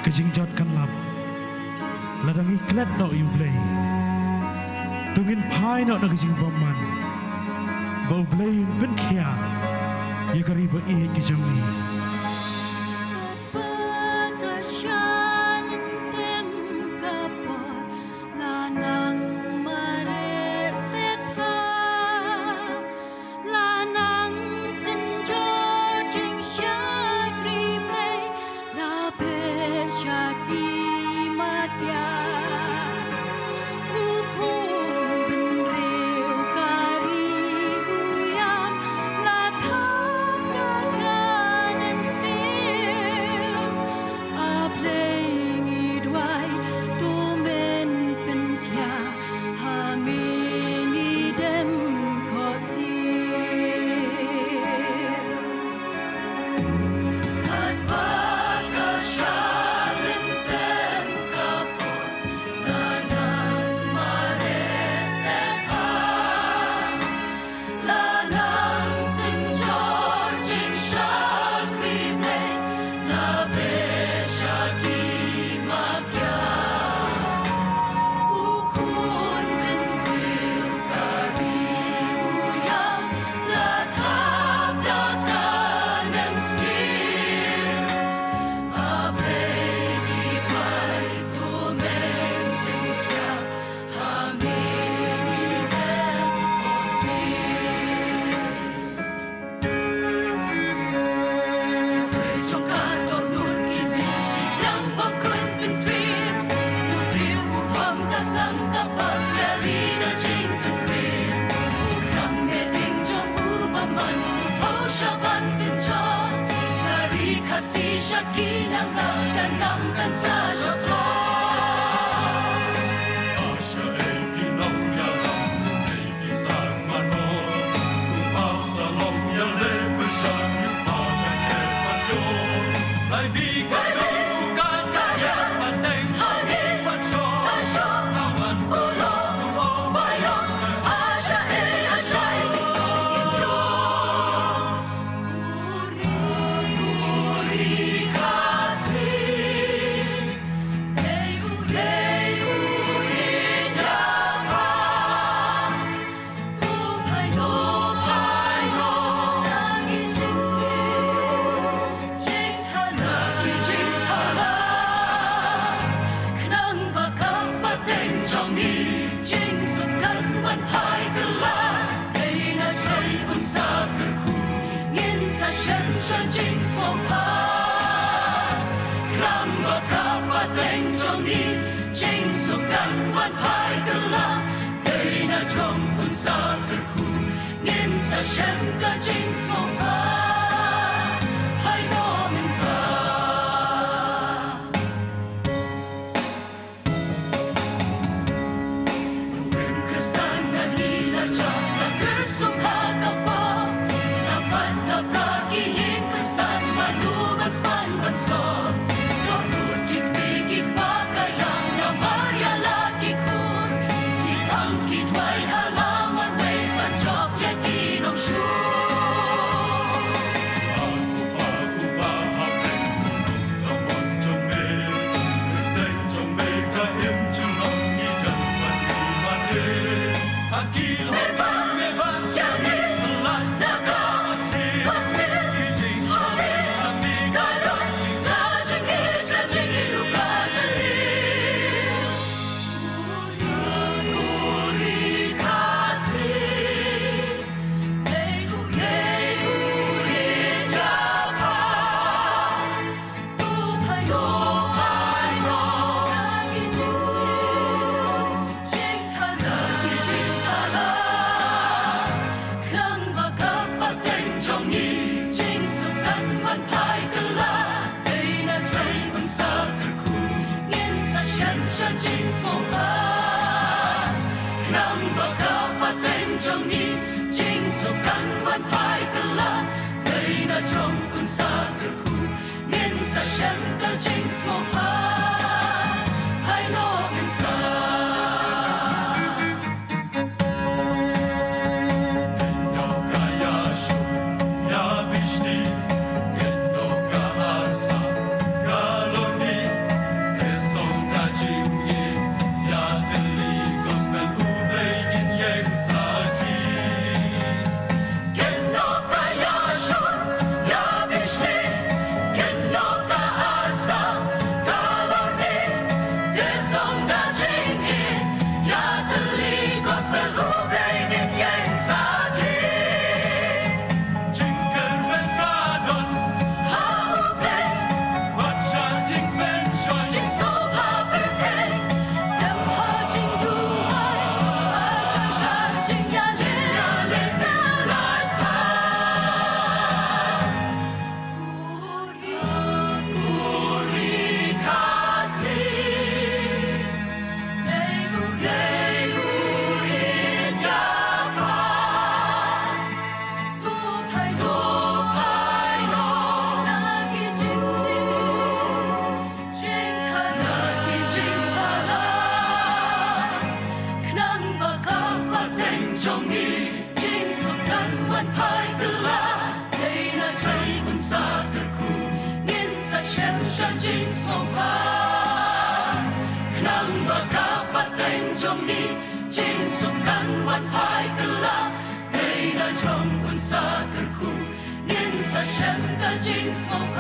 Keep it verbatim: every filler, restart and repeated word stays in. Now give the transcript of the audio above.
Ka jingjot kan lap. Lada ngi klet noh ïa U Blei, to ngin phai noh na ka jingbymman ba U Blei un pynkhiah ïa ka ri ba ïeit ka jong ngi. Ka por ka sha lyntem, ka por la nang mareh stet pha. La nang synjor jingshakri mei, la beh sha ki makia. U khun bynriew ka ri u ïam, la thap da ka nemsniew. A Blei ngi duwai, to men pynkhiah ha me ngi dem khohsiew. Katba ka sha lyntem, ka por la nang mareh stet pha. La nang synjor jingshakri mei, la beh sha ki makia. U khun bynriew ka ri u ïam, la thap da ka nemsniew. A Blei ngi duwai, to men pynkhiah ha me ngi dem khohsiew. Trei jong ka dohnud ki mih ki khliang bym kren pyntriem. U briew u thom ka sang ka pang ïa ri da jingpyntriem. U khang meh ding jong u bymman, u thew sha ban pynjot. Ka ri Khasi sha ki nang da kan ngam kan sa shot rong. Jingsuk kan wan phai kylla, dei na jrong un sa kyrkhu, ngin sa shem ka jingsngewbha. Hai no mynta. Nongrim Khristan na ngi la jah la kyrsum ha ka pop, la pat la pla ki ïing Khristan, mano ban span ban sop. Dohnud ki kmie ki kpa ka ïang namar ïa la ki khun, ki tang ki duwai ha la marwei ban jop ïa ki nongshun. Nang ba ka pateng jong ngi, jingsuk kan wan phai kylla, dei na jrong un sa kyrkhu, ngin sa shem ka jingsngewbha. Hai no mynta. Jingsuk kan wan phai kylla, dei na jong un sa kyrkhu. Ngin sa shem ka jingsuk